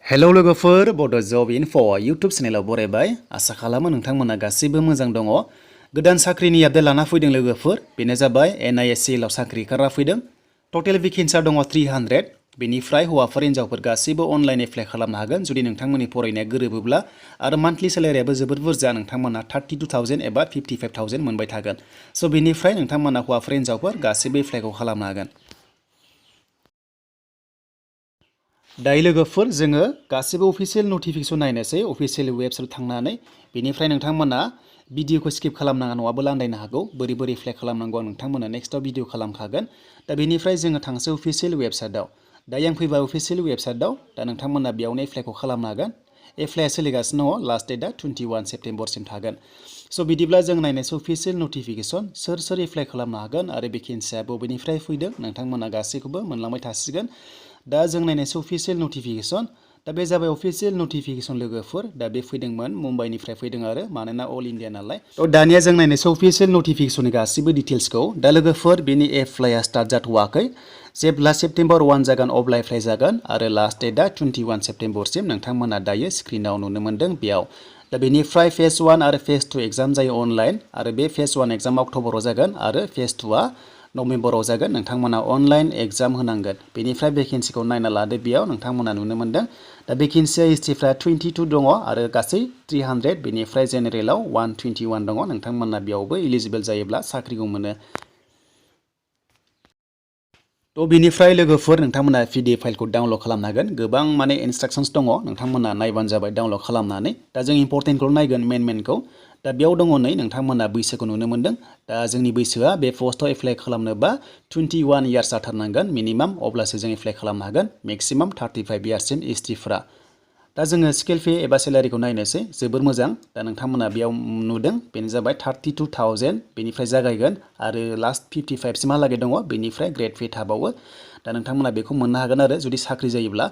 hello लोगोफोर बड' जब info YouTube चेनेलाव बरायबाय आसा खालामो नोंथांमोना गासैबो मोजां दङ गोदान साख्रिनि आपडेट लाना फैदों लोगोफोर बेनो जाबाय NIACL आव साख्रि ओंखारना फैदों टटेल भेकेन्सिया दङ 300 बेनिफ्राय हौवाफोर हिनजावफोर गासैबो अनलाइन एप्लाइ खालामनो हागोन जुदि नोंथांमोननि फरायनाया गोरोबोब्ला आरो मान्थलि सेलारियाबो जोबोद बुरजा नोंथांमोना 32,000 एबा 55,000 मोनबाय थागोन स' बेनिफ्राय नोंथांमोना हौवाफोर हिनजावफोर गासैबो एप्लाइखौ खालामनो हागोन दायो लोगोफोर जोङो गासैबो अफिसियेल नटिफिकेसन नायनोसै अफिसियेल वेबसाइट थांनानै बेनिफ्राय नोंथांमोना भिडिअखौ स्किप खालामनाङा नङाबा लान्दायनो हागौ बोरै एप्लाइ खालामनांगौ नोंथांमोना नेक्स्टआव भिडिअ खालामखागोन दा बेनिफ्राय जोङो थांसै अफिसियेल वेबसाइटआव दायो आं फैबाय अफिसियेल वेबसाइटआव दा नोंथांमोना बेयावनो एप्लाइखौ खालामनो हागोन एप्लाइआ सोलिगासिनो दङ लास्ट डेटआ 21 सेप्तेम्बरसिम थागोन स' बिदिब्ला जों नायनोसै अफिसियेल नटिफिकेसन सोर एप्लाइ खालामनो हागोन आरो भेकेन्सिया बबेनिफ्राय फैदों नोंथांमोना गासैखौबो मोनलांबाय थासिगोन दा जों नायनोसै अफिसियेल नटिफिकेसन दा बे जाबाय अफिसियेल नटिफिकेसन लोगोफोर दा बे फैदोंमोन मुम्बाइनिफ्राय फैदों आरो मानोना अल इन्डिया नालाय थ' दानिया जों नायनोसै अफिसियेल नटिफिकेसननि गासैबो डिटेल्सखौ दा लोगोफोर बेनि एप्लाइआ स्टार्ट जाथ'वाखै जेब्ला सेप्तेम्बर 1 जागोन अब्ला एप्लाइ जागोन आरो लास्ट डेटआ 21 सेप्तेम्बरसिम नोंथांमोना दायो स्क्रिनाव नुनो मोन्दों बेयाव दा बेनिफ्राय फेज 1 आरो फेज 2 एग्जाम जायो अनलाइन आरो बे फेज 1 एग्जाम अक्ट'बराव जागोन आरो फेज 2आ नभेम्बराव जागोन नोंथांमोना अनलाइन एग्जाम होनांगोन बेनिफ्राय भेकेन्सिखौ नायना लादो बेयाव नोंथांमोना नुनो मोन्दों दा भेकेन्सिया एसटिफ्रा 22 दङ आरो गासै 300 बेनिफ्राय जेनेरेलाव 121 दङ नोंथांमोना बेयावबो इलिजिबल जायोब्ला साख्रिखौ मोनो थ' बिनिफ्राय लोगोफोर नोंथांमोना PDF फाइलखौ डाउनलड खालामनो हागोन गोबां माने इनस्ट्राक्शन्स दङ नोंथांमोना नायबानो जाबाय डाउनलड खालामनानै दा जों इम्परटेन्टखौ नायगोन मेनखौ दा बेयाव दङ नै नोंथांमोना बैसोखौ नुनो मोन्दों दा जोंनि बैसोआ बे पस्टआव एप्लाइ खालामनोबा 21 इयार्स जाथारनांगोन मिनिमाम अब्लासो जों एप्लाइ खालामनो हागोन मेक्सिमाम 35 इयार्ससिम एसटिफ्रा दा जोङो स्केल पे एबा सेलारिखौ नायनोसै जोबोर मोजां दा नोंथांमोना बेयाव नुदों बेनो जाबाय 32,000 बेनिफ्राय जागायगोन आरो लास्ट 55 सिमहालागै दङ बेनिफ्राय ग्रेड पे थाबावो दा नोंथांमोना बेखौ मोननो हागोन आरो जुदि साख्रि जायोब्ला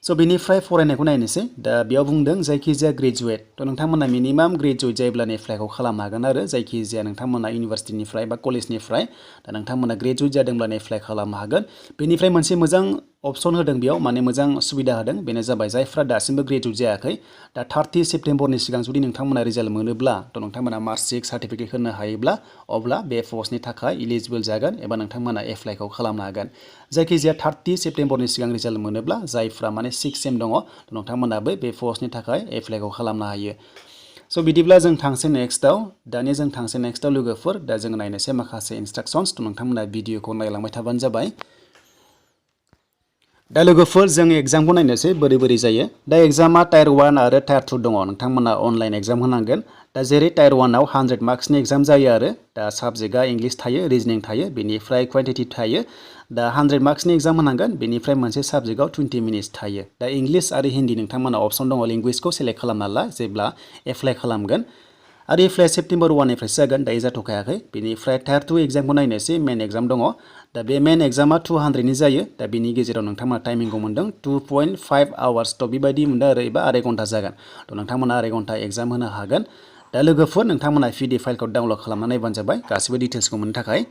स' बेनिफ्राय फरायनायखौ नायनोसै दा बेयाव बुंदों जायखिजाया ग्रेजुवेट थ' नोंथांमोना मिनिमाम ग्रेजुवेट जायोब्लानो एप्लाइखौ खालामनो हागोन आरो जायखिजाया नोंथांमोना इउनिभार्सिटिनिफ्राय बा कलेजनिफ्राय दा नोंथांमोना ग्रेजुवेट जादोंब्लानो एप्लाइ खालामनो हागोन बेनिफ्राय मोनसे मोजां अपसन होदों बेयाव माने मोजां सुबिदा होदों बेनो जाबाय जायफ्रा दासिमबो ग्रेजुवेट जायाखै दा 30 सेप्तेम्बरनि सिगां जुदि नोंथांमोना रिजाल्ट मोनोब्ला थ' नोंथांमोना मार्कशिट सार्टिफिकेट होनो हायोब्ला अब्ला बे पस्टनि थाखाय इलिजिबल जागोन एबा नोंथांमोना एप्लाइखौ खालामनो हागोन जायखिजाया 30 सेप्तेम्बरनि सिगां रिजाल्ट मोनोब्ला जायफ्रा माने 6 सेम दङ नोंथांमोनाबो बे पस्टनि थाखाय एप्लाइखौ खालामनो हायो स' बिदिब्ला जों थांसै नेक्स्टआव दानिया जों थांसै नेक्स्टआव लोगोफोर दा जों नायनोसै माखासे इनस्ट्राक्शन्स नोंथांमोना भिडिअखौ नायलांबाय थाबानो जाबाय दा लोगोफोर जों एग्जामखौ नायनोसै बोरै जायो दा एग्जामा टायार 1 आरो टायार 2 दङ नोंथांमोना अनलाइन एग्जाम होनांगोन दा जेरै टायार 1 आव 100 मार्क्सनि एग्जाम जायो आरो दा साबजेक्टआ इंलिश थायो रिजनिं थायो बेनिफ्राय क्वान्टिटेटिभ थायो दा 100 मार्क्सनि एग्जाम होनांगोन बेनिफ्राय मोनसे साबजेक्टआव 20 मिनिट्स थायो दा इंलिश आरो हिन्दी नोंथांमोना अपसन दङ लेंगुवेजखौ सेलेक्ट खालामना ला जेब्ला एप्लाइ खालामगोन आरो एप्लाइआ सेप्तेम्बर 1 निफ्रायसो जागोन दायो जाथ'खायाखै बेनिफ्राय टायार 2 एग्जामखौ नायनोसै मेन एग्जाम दङ दा बे मेन एग्जामा 200 नि जायो दा बेनि गेजेराव नोंथांमोना टाइमिंखौ मोन्दों 2.5 आवार्स थ' बेबायदि मोन्दों आरो एबा आराय घन्टा जागोन थ' नोंथांमोना आराय घन्टा एग्जाम होनो हागोन दा लोगोफोर नोंथांमोना PDF फाइलखौ डाउनलड खालामनानै नायबानो जाबाय गासिबो डिटेल्सखौ मोननो थाखाय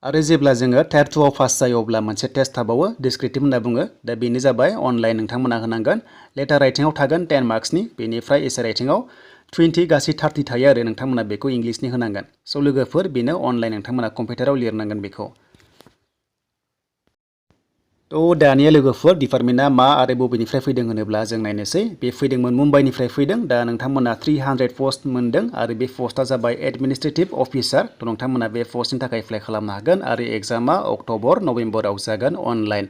आरो जेब्ला जोङो टायार 2 आव पास जायो अब्ला मोनसे टेस्ट थाबावो डिसक्रिप्टिभ होनना बुङो दा बेनो जाबाय अनलाइन नोंथांमोना होनांगोन लेटार राइटिंआव थागोन 10 मार्क्सनि बेनिफ्राय एसे राइटिंआव 20 गासै 30 थायो आरो नोंथांमोना बेखौ इंलिशनि होनांगोन स' लोगोफोर बेनो अनलाइन नोंथांमोना कम्पिउटाराव लिरनांगोन बेखौ थ' दानिया लोगोफोर डिपार्टमेन्टआ मा आरो बबेनिफ्राय फैदों होनोब्ला जों नायनोसै बे फैदोंमोन मुम्बाइनिफ्राय फैदों दा नोंथांमोना 300 पस्ट मोन्दों आरो बे पस्टआ जाबाय एडमिनिस्ट्रेटिभ अफिसार थ' नोंथांमोना बे पस्टनि थाखाय एप्लाइ खालामनो हागोन आरो एग्जामा अक्ट'बर नभेम्बराव जागोन अनलाइन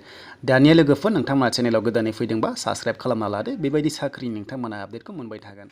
दानिया लोगोफोर नोंथांमोना चेनेलाव गोदानै फैदोंबा साबस्क्राइब खालामना लादो बेबायदि साख्रि नोंथांमोना आपडेटखौ मोनबाय थागोन